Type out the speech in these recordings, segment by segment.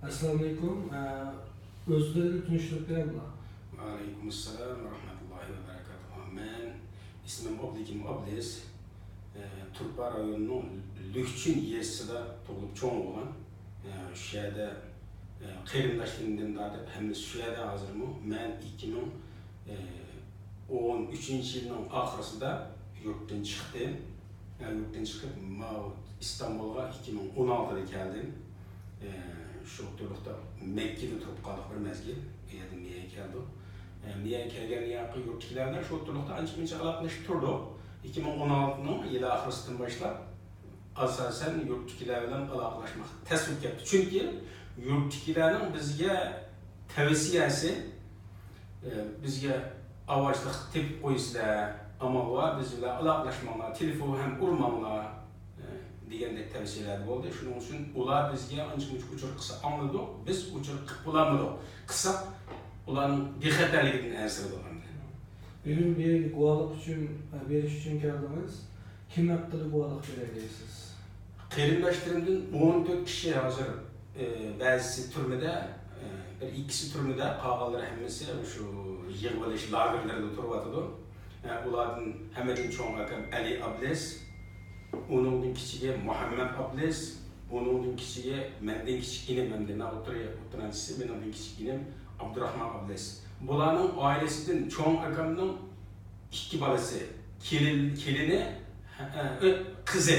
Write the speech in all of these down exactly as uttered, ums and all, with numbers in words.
ئەسسالامۇئەلەيكۇم. ئە، ئۆزلىرىنى تونۇشتۇرۇپ بېرەمدىلا؟ ۋەئەلەيكۇمۇسسالام ۋەرەھمەتۇللاھى ۋەبەرەكاتۇھۇ. مەن ئىسمىم ئابلىكىم ئابلىز. ئە، تۇرپان رايونىنىڭ لۈكچۈن يېزىسىدا تۇغۇلۇپ چوڭ بولغان. ئە، شۇ يەردە، ئە، قېرىنداشلىرىمدىن تارتىپ ھەممىسى شۇ يەردە ھازىرمۇ. مەن ئىككى مىڭ ئون ئۈچىنچى يىلنىڭ ئاخىرىسىدا يۇرتتىن چىقتىم. يۇرتتىن چىقىپ، ماۋۇ ئىستانبۇلغا ئىككى مىڭ ئون ئالتىدا كەلدىم. شۇ ئوتتۇرىلىقتا مەككىدە تۇرۇپ قالدۇق بىر مەزگىل. ئۇ يەردىن مېيەگە كەلدۇق. مېيەگە كەلگەندىن كېيىن يۇرتتىكىلەر بىلەن شۇ ئوتتۇرىلىقتا ئانچە مۇنچە ئالاقىلىشىپ تۇردۇق. ئىككى مىڭ ئون ئالتىنىڭ يىل ئاخىرىسىدىن باشلاپ، ئاساسەن يۇرتتىكىلەر بىلەن ئالاقىلەشمەك تەس بولۇپ كەتتى. چۈنكى يۇرتتىكىلەرنىڭ بىزگە تەۋسىيەسى، ئە، بىزگە ئاۋارىچىلىق تېپىپ قويىسىلەر، ئامال بار، بىز بىلەن ئالاقىلاشماڭلار، تېلېفون ھەم ئۇرماڭلار، ئە، دېگەندەك تەۋسىيەلەردە بولدى. شۇنىڭ ئۈچۈن ئۇلار بىزگە ئانچە مۇنچە ئۇچۇر قىلسا ئاڭلىدۇق، بىز ئۇچۇر قىلىپ بولالمىدۇق. قىلساق ئۇلارنىڭ بىخەتەرلىكىدىن ئەنسىرىدۇق ئەمدى. بۈگۈن بۇ يەرگە گۇۋاھلىق ئۈچۈن، ئە، بېرىش ئۈچۈن كەلدىڭىز. كىم ھەققىدە گۇۋاھلىق بېرەي دەيسىز؟ قېرىنداشلىرىمدىن ئون تۆت كىشى ھازىر، ئى، بەزىسى تۈرمىدە، ئى، بىر ئىككىسى تۈرمىدە، قالغانلىرى ھەممىسى شۇ يىغىۋېلىش لاگېرلىرىدا تۇرۇۋاتىدۇ. ئە، ئۇلاردىن ھەممىدىن چوڭ ئاكام ئەلى ئابلىز، ئۇنىڭدىن كىچىكى مۇھەممەد ئابلىز، ئۇنىڭدىن كىچىكى، مەندىن كىچىك ئىنىم، ئەمدى مەن ئوتتۇرا، ئوتتۇرانچىسى، مېنىڭدىن كىچىك ئىنىم ئابدۇراخمان ئابلىز. بۇلارنىڭ ئائىلىسىدىن چوڭ ئاكامنىڭ ئىككى بالىسى، كېلىن، كېلىنى، ھە، ھە، ئۆ، قىزى.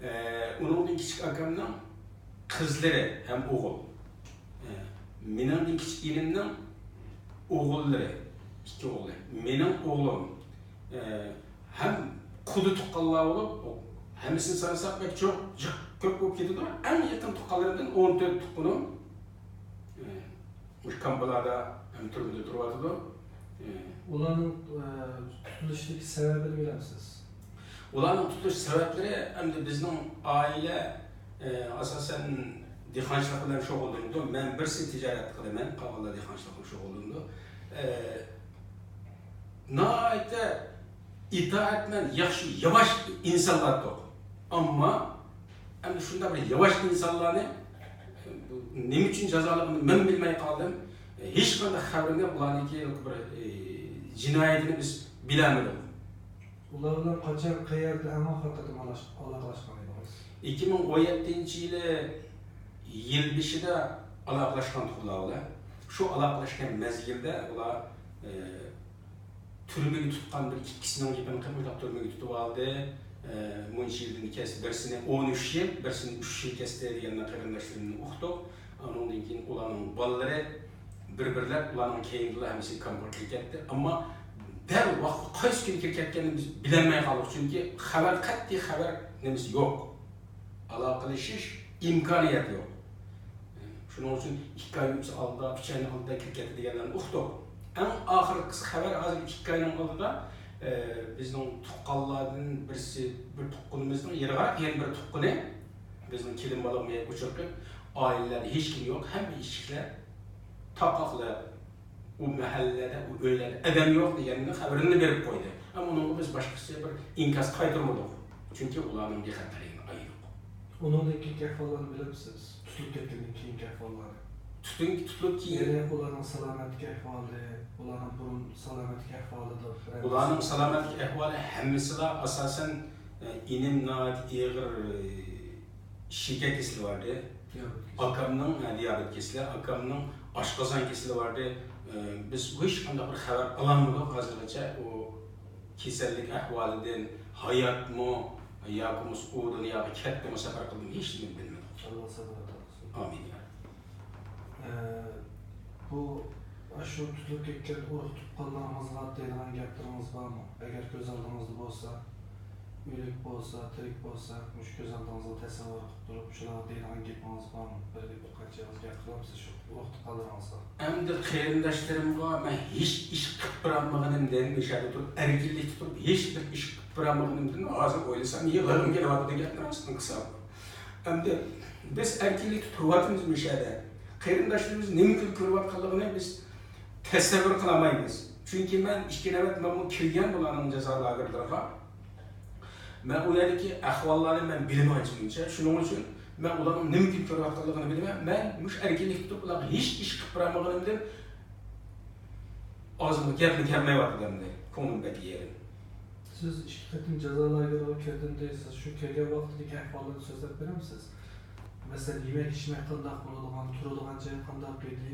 ئە، ئۇنىڭدىن كىچىك ئاكامنىڭ قىزلىرى ھەم ئوغۇل. ئە، مېنىڭدىن كىچىك ئىنىمنىڭ ئوغۇللىرى، ئىككى ئوغلى. مېنىڭ ئوغلۇم، ئە، ھەم قۇدا تۇغقانلار بولۇپ، ھەممىسىنى سانىساق بەك چوڭ، جىق كۆپ بولۇپ كېتىدۇ. ئەڭ يېقىن تۇغقانلىرىمدىن ئون تۆت تۇغقىنىم، ئە، مۇشۇ كامپىلادا ھەم تۈرمىدە تۇرۇۋاتىدۇ. ئۇلارنىڭ، ئە، تۇتۇلۇشىدىكى سەۋەبىنى بىلەمسىز؟ ئۇلارنىڭ تۇتۇلۇش سەۋەبلىرى ئەمدى بىزنىڭ ئائىلە، ئە، ئاساسەن دېھقانچىلىق بىلەن شۇغۇللىنىدۇ. مەن بىرسى تىجارەت قىلىمەن، قالغانلار دېھقانچىلىق بىلەن شۇغۇللىنىدۇ. ئە، ناھايىتى ئىتائەتمەن، ياخشى، ياۋاش ئىنسانلاردۇق. ئەمما ئەمدى شۇنداق بىر ياۋاش ئىنسانلارنى، بۇ نېمە ئۈچۈن جازالىغىنىنى مەن بىلمەي قالدىم. ھېچقانداق خەۋىرىنى، ئۇلارنىڭكى بىر، ئى، جىنايىتىنى بىز بىلەلمىدۇق. ئۇلار بىلەن قاچان، قەيەردە ئەڭ ئاخىرقى قېتىم ئالاش-، ئالاقىلاشقان ئىدىڭىز؟ ئىككى مىڭ ئون يەتتىنچى يىلى يىل بېشىدا ئالاقىلاشقان ئۇلار بىلەن. شۇ ئالاقىلاشقان مەزگىلدە ئۇلار، ئى، تۈرمىگە تۇتقان بىر ئىككىسىنىڭ گېپىنى قىلىپ، مۇنداق تۈرمىگە تۇتۇۋالدى. ئە، مۇنچە يىلدىن كەس-، بىرسىنى ئون ئۈچ يىل، بىرسىنى ئۈچ يىل كەستى دېگەننى قېرىنداشلىرىمدىن ئۇقتۇق. ئۇنىڭدىن كېيىن ئۇلارنىڭ بالىلىرى بىر-بىرلەپ ئۇلارنىڭ كەينىدىلا ھەممىسى كامپىغا كىرىپ كەتتى. ئەمما دەل ۋاقتى قايسى كۈنى كىرىپ كەتكەننى بىز بىلەلمەي قالدۇق، چۈنكى خەۋەر، قەتئىي خەۋەر نېمىسى يوق. ئالاقىلىشىش ئىمكانىيەت يوق. شۇنىڭ ئۈچۈن ئىككى ئاي ئالدىدا، ئۈچ ئاي ئالدىدا كىرىپ كەتتى دېگەنلەرنى ئۇقتۇق. ئەڭ ئاخىرقى خەۋەر ھازىر ئىككى ئاينىڭ ئالدىدا، ئە، بىزنىڭ تۇغقانلاردىن بىرسى، بىر تۇغقىنىمىزنىڭ يىراق يەنە بىر تۇغقىنى، بىزنىڭ كېلىن بالىمۇ ئۇچۇر قىلىپ، ئائىلىلەردە ھېچكىم يوق، ھەممە ئىشىكلەر تاقاقلىق، ئۇ مەھەللىدە، ئۇ ئۆيلەردە ئادەم يوق دېگەننى خەۋىرىنى بېرىپ قويدى. ئەمما ئۇنىڭغا بىز باشقىچە بىر ئىنكاس قايتۇرمىدۇق. چۈنكى ئۇلارنىڭ بىخەتەرلىكىنى ئايىدۇق. ئۇنىڭدىن كېيىنكى ئەھۋاللارنى بىلەمسىز؟ تۇتۇلۇپ كەتكەندىن كېيىنكى ئەھۋاللارنى. تۇتۇلۇپ، تۇتۇلۇپ كېيىن يەنى ئۇلارنىڭ سالامەتلىك ئەھۋالى، ئۇلارنىڭ بۇرۇن سالامەتلىك ئەھۋالىدا بىرەر ئۇلارنىڭ سالامەتلىك ئەھۋالى ھەممىسىلا ئاساسەن، ئە، ئىنىم ناھايىتى ئېغىر، ئە، شېكەر كېسىلى بار ئىدى. دىيابېت كېسىلى. ئاكامنىڭ، ھە، دىيابېت كېسىلى، ئاكامنىڭ ئاشقازان كېسىلى بار ئىدى. ئە، بىز ھېچقانداق بىر خەۋەر ئالالمىدۇق ھازىرغىچە. ئۇ كېسەللىك ئەھۋالىدىن ھاياتمۇ ياكى بولمىسا ئۇ دۇنياغا كەتتىمۇ، سەپەر قىلدىمۇ، ھېچنېمىنى بىلمىدۇق. ئاللا سالامەت قىلسۇن. ئامىن. ئە، بۇ، ئاشۇ تۇتۇلۇپ كەتكەن ئۇرۇق تۇغقانلىرىڭىزغا دەيدىغان گەپلىرىڭىز بارمۇ؟ ئەگەر كۆز ئالدىڭىزدا بولسا، ئۆلۈك بولسا، تىرىك بولسا، مۇشۇ كۆز ئالدىڭىزغا تەسەۋۋۇر قىلىپ تۇرۇپ، شۇلارغا دەيدىغان گېپىڭىز بارمۇ؟ بىر، بىر قانچە ئېغىز گەپ قىلامسىز شۇ ئۇرۇق تۇغقانلىرىڭىزغا؟ ئەمدى قېرىنداشلىرىمغا مەن ھېچ ئىش قىلىپ بېرەلمىغىنىمدىن، مۇشۇ يەردە تۇرۇپ، ئەركىنلىكتە تۇرۇپ، ھېچ بىر ئىش قىلىپ بېرەلمىغىنىمدىن ھازىر ئويلىسام، يىغلىغۇم كېلىۋاتىدۇ گەپنى راستىنى قىلسام. ئەمدى بىز ئەركىنلىكتە تۇرۇۋاتىمىز مۇشۇ يەردە. قېرىنداشلىرىمىز نېمە كۈن كۆرۈۋاتقانلىقىنى بىز تەسەۋۋۇر قىلالمايمىز. چۈنكى مەن ئىككى نۆۋەت مەنمۇ كىرگەن بۇلارنىڭ جازا لاگېرلىرىغا. مەن ئۇ يەردىكى ئەھۋاللارنى مەن بىلىمەن ئانچە-مۇنچە. شۇنىڭ ئۈچۈن مەن ئۇلارنىڭ نېمە كۈن كۆرۈۋاتقانلىقىنى بىلىمەن. مەن مۇشۇ ئەركىنلىكتە تۇرۇپ ئۇلارغا ھېچ ئىش قىلىپ بېرەلمىگىنىمدىن ئاغزىمغا گەپمۇ كەلمەيۋاتىدۇ ئەمدى. كۆڭلۈم بەك يېرىم. سىز ئىككى قېتىم جازا لاگېرىغا كىردىم دەيسىز. شۇ كىرگەن ۋاقتىدىكى ئەھۋاللارنى سۆزلەپ بېرەمسىز؟ مەسىلەن، يېمەك-ئىچمەك قانداق بولىدىغان، تۇرىدىغان جاي قانداق ئىدى؟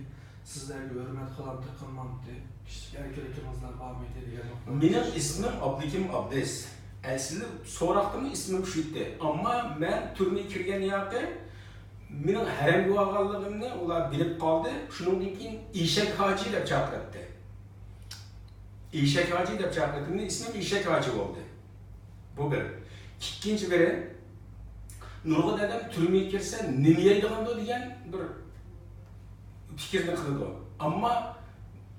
سىزلەرگە ھۆرمەت قىلامتى، قىلمامتى؟ كىشىلىك ئەركىنلىكىڭىزلەر بارمىدى دېگەن نۇقتا. مېنىڭ ئىسمىم ئابلىكىم ئابدىس. ئەسلى سوراقتىمۇ ئىسمىم شۇ ئىدى. ئەمما مەن تۈرمىگە كىرگەن ياقى مېنىڭ ھەرەمگە بارغانلىقىمنى ئۇلار بىلىپ قالدى. شۇنىڭدىن كېيىن ئېشەك ھاجى دەپ چاقىراتتى. ئېشەك ھاجى دەپ چاقىراتتى. مېنىڭ ئىسمىم ئېشەك ھاجى بولدى. بۇ بىر. ئىككىنچى بىرى، نۇرغۇن ئادەم تۈرمىگە كىرسە نېمە يەيدىغاندۇ دېگەن بىر پىكىرنى قىلىدۇ. ئەمما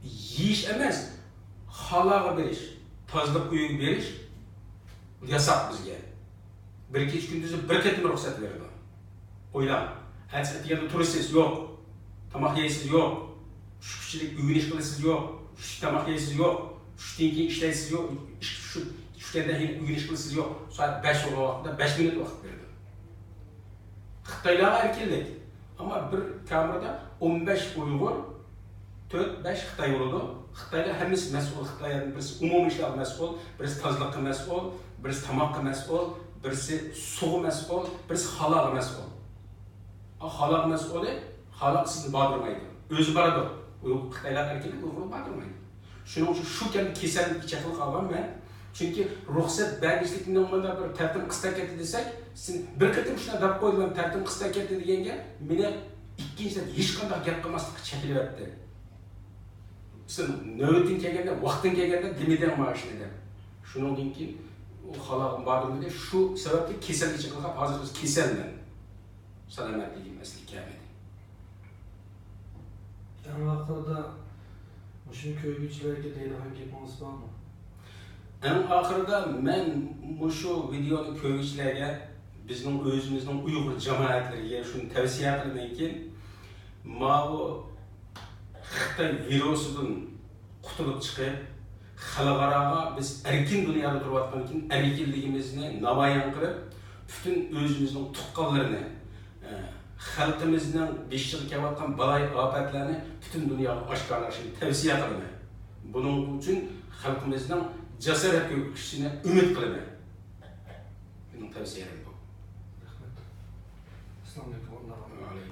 يېيىش ئەمەس، خالاغا بېرىش، تازىلىق ئۆيىگە بېرىش ياساق بىزگە. بىر كېچە كۈندۈزى بىر قېتىم رۇخسەت بېرىدۇ. ئويلاڭ، ئەتىسى ئەتىگەندە تۇرىسىز، يوق. تاماق يەيسىز، يوق. چۈشكىچىلىك ئۆگىنىش قىلىسىز، يوق. چۈشتە تاماق يەيسىز، يوق. چۈشتىن كېيىن ئىشلەيسىز، يوق. ئىش-، چۈشكەندە يەنە ئۆگىنىش قىلىسىز، يوق. سائەت بەش بولغان ۋاقىتتا بەش مىنۇت ۋاقىت بېرىدۇ. خىتايلارغا ئەركىنلىك. ئەمما بىر كامېردا ئون بەش ئۇيغۇر، تۆت، بەش خىتاي بولىدۇ. خىتايلار ھەممىسى مەسئۇل. خىتايلارنىڭ بىرسى ئومۇمىي ئىشلارغا مەسئۇل، بىرسى تازىلىققا مەسئۇل، بىرسى تاماققا مەسئۇل، بىرسى سۇغا مەسئۇل، بىرسى خالاغا مەسئۇل. ئا، خالاغا مەسئۇلى، خالاغا سىزنى باردۇرمايدۇ. ئۆزى بارىدۇ. ئۇيغۇر، خىتايلارغا ئەركىنلىك ئۇيغۇرنى باردۇرمايدۇ. شۇنىڭ ئۈچۈن شۇ كەمدە كېسەلنى چېقىلىپ قالغان مەن. چۈنكى رۇخسەت بەرگۈچىلىك مېنىڭ مۇنداق بىر تەرتىپىم قىستاپ كەتتى دېسەك، سىز بىر قېتىم شۇنداق دەپ قويدۇم، تەرتىپىم قىستاپ كەتتى دېگەنگە مېنى ئىككىنچىدىن ھېچقانداق گەپ قىلماسلىققا چەكلىۋەتتى. سەن نۆۋىتىڭ كەلگەندە، ۋاقتىڭ كەلگەندە دېمىدىڭ مانا شۇنى دەپ. شۇنىڭدىن كېيىن ئۇ خالاغىم باردىم دېدى. شۇ سەۋەبتىن كېسەلگە چېقىلغان، ھازىر كېسەلمەن. سالامەتلىكىم ئەسلىگە كەلمىدى. ئەڭ ئاخىرىدا مۇشۇنى كۆرگۈچىلەرگە دەيدىغان گېپىڭىز بارمۇ؟ ئەڭ ئاخىرىدا مەن مۇشۇ ۋىدېئونى كۆرگۈچىلەرگە، بىزنىڭ ئۆزىمىزنىڭ ئۇيغۇر جامائەتلىرىگە شۇنى تەۋسىيە قىلىمەنكى، ماۋۇ خىتاي ۋىرۇسىدىن قۇتۇلۇپ چىقىپ، خەلقئاراغا بىز ئەركىن دۇنيادا تۇرۇۋاتقاندىكىن ئەركىنلىكىمىزنى نامايان قىلىپ، پۈتۈن ئۆزىمىزنىڭ تۇغقانلىرىنى، ئە، خەلقىمىزنىڭ بېشىغا كېلىۋاتقان بالايىئاپەتلەرنى پۈتۈن دۇنياغا ئاشكارىلاشنى تەۋسىيە قىلىمەن. بۇنىڭ ئۈچۈن خەلقىمىزنىڭ جاسارەت كۆرسىتىشىنى ئۈمىد قىلىمەن. مېنىڭ تەۋسىيەم بۇ. رەھمەت. ئەسسالامۇ ئەلەيكۇم.